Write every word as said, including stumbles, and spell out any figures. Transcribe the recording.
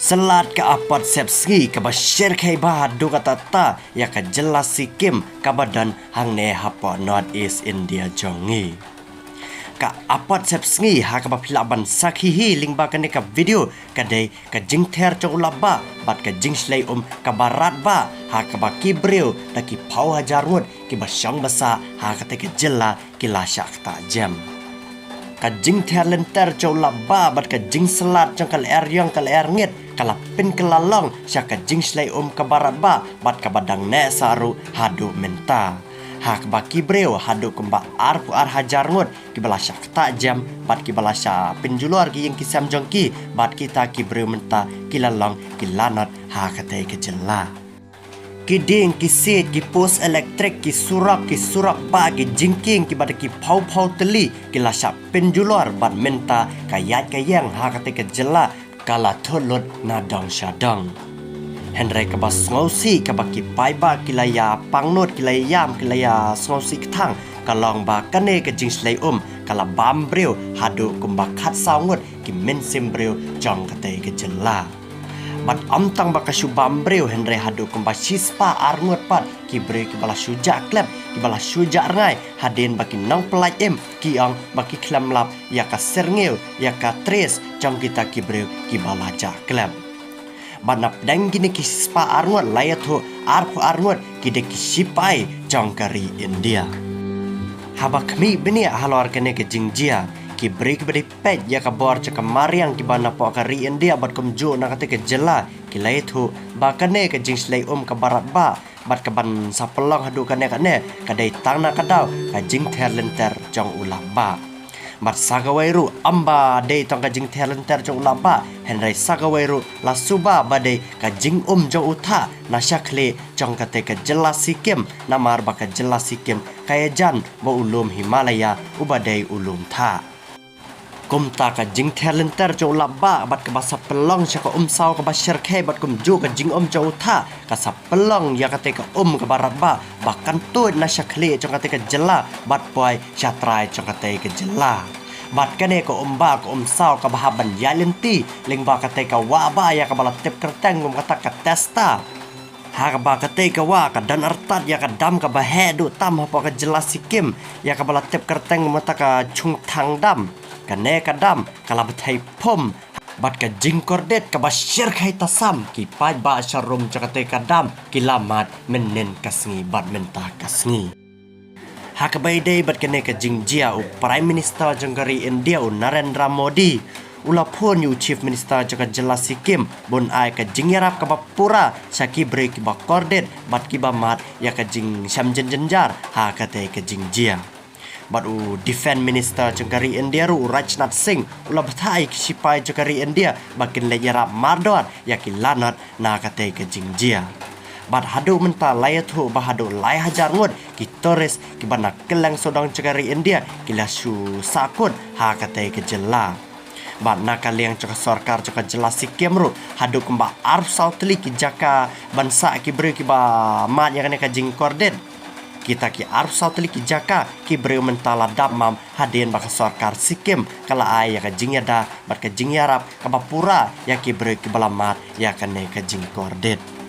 Slad ka apot sepsngi kaba shyrkhei bha haduh katta ïa ka jylla Sikkim kaba don hangne hapoh North East India jong ngi. Ka apot sepsngi ha kaba phi lah ban sakhi hi lyngba kane ka video ka dei ka jingther jong u Lahbah bad ka jingshlei um kaba radbah ha kaba ki briew da ki phew hajar ngut kiba shong ba sah ha kata ka jylla ki la shah ktah jem. Ka jingther lynter jong u Lahbah bad ka jingslad jong ka lyer ïong ka lyer ngit ka la pynkylla long sha ka jingshlei um kaba radbah bad kaba dang neh sah ruh haduh mynta. Ha kaba ki briew haduh kumba arphew ar hajar ngut kiba la shah ktah jem bad kiba la shah pynjulor ki ïing ki sem jong ki bad kita ki briew mynta ki la long ki lanot ha katei ka jylla. Ki dieng, ki siej, ki post elektrik, ki surok, ki surok bah, ki jingkieng kiba da ki phew phew tylli ki la shah pynjulor bad mynta ka ïaid ka ïeng ha katei ka jylla ka la thut lut na dong sha dong. Hynrei kaba sngewsih kaba ki paidbah ki la ïa pangnud, ki la ïam, ki la ïa sngewsih kthang ka long ba kane ka jingshlei um ka la bam briew haduh kumba khatsaw ngut ki mynsiem briew jong katei ka jylla. Bad ym tang ba ka shu bam briew hynrei haduh kumba shispah ar ngut pat ki briew kiba la shu jah klep, kiba la shu jah rngai hadien ba ki nongpyllait im ki ong ba ki khlem lap ïa ka syrngiew, ïa ka trace jong kita ki briew kiba la jah klep. Bad na pdeng kine ki shispah ar ngut la ïathuh arphew ar ngut ki dei ki shipai jong ka ri India. Haba khmih bniah halor kane ka jingjia, ki briew kiba dei peit ïa ka bor jong ka mariang kiba napoh ka ri India bad kumjuh na katei ka jylla ki la ïathuh ba kane ka jingshlei um kaba radbah bad kaban sa pynlong haduh kane kane ka dei tang na ka daw ka jingther lynter jong u Lahbah. Bad sa kawei ruh ym ba dei tang ka jingther lynter jong u Lahbah hynrei sa kawei ruh la suba ba dei ka jingum jong u thah na sha khlieh jong katei ka jylla Sikkim namar ba ka jylla Sikkim ka ïajan bad u lum Himalaya uba dei u lum thah. Kumta ka jingther lynter jong u Lahbah bad kaba sa pynlong sha ka umsaw kaba shyrkhei bad kumjuh ka jingum jong u thah ka sa pynlong ïa katei ka um kaba radbah ba kan tuid na sha khlieh jong katei ka jylla bad poi sha trai jong katei ka jylla. Bad kane ka um bah ka umsaw kaba hap ban ïaid lynti lyngba katei ka wah bah ïa kaba la tip kyrteng kum kata ka Teesta. Ha kaba katei ka wah ka don artat ïa ka dam kaba heh duh tam hapoh ka jylla Sikkim ïa kaba la tip kyrteng kum kata ka Chungthang Dam. Kane ka dam ka la bthei phum bad ka jingkordit kaba shyrkhei tasam, ki paidbah sharum jong katei ka dam ki la mad mynnin ka sngi bad mynta ka sngi. Ha kaba ïadei bad kane ka jingjia, u Prime Minister jong ka ri India u Narendra Modi u la phone ïa u Chief Minister jong ka jylla Sikkim ban ai ka jingïarap kaba pura sha ki briew kiba kordit bad kiba mad ïa ka jingshem jynjar ha katei ka jingjia. Bad u Defence Minister jong ka ri India ruh u Rajnath Singh u la bthah ïa ki shipai jong ka ri India ba kin leit ïarap mardor ïa ki lanot na katei ka jingjia. Bad haduh mynta la ïathuh ba haduh lai hajar ngut ki tourist kiba na kylleng sawdong jong ka ri India ki la shu sahkut ha katei ka jylla. Bad na ka liang jong ka sorkar jong ka jylla Sikkim ruh haduh kumba arphew saw tylli ki jaka ban sah ki briew kiba mad ïa kane ka jingkordit. Kita ki arphew saw tylli ki jaka ki briew mynta la dap mam hadien ba ka sorkar Sikkim ka la ai ïa ka jingïada bad ka jingïarap kaba pura ïa ki briew kiba la mad ïa kane ka jingkordit.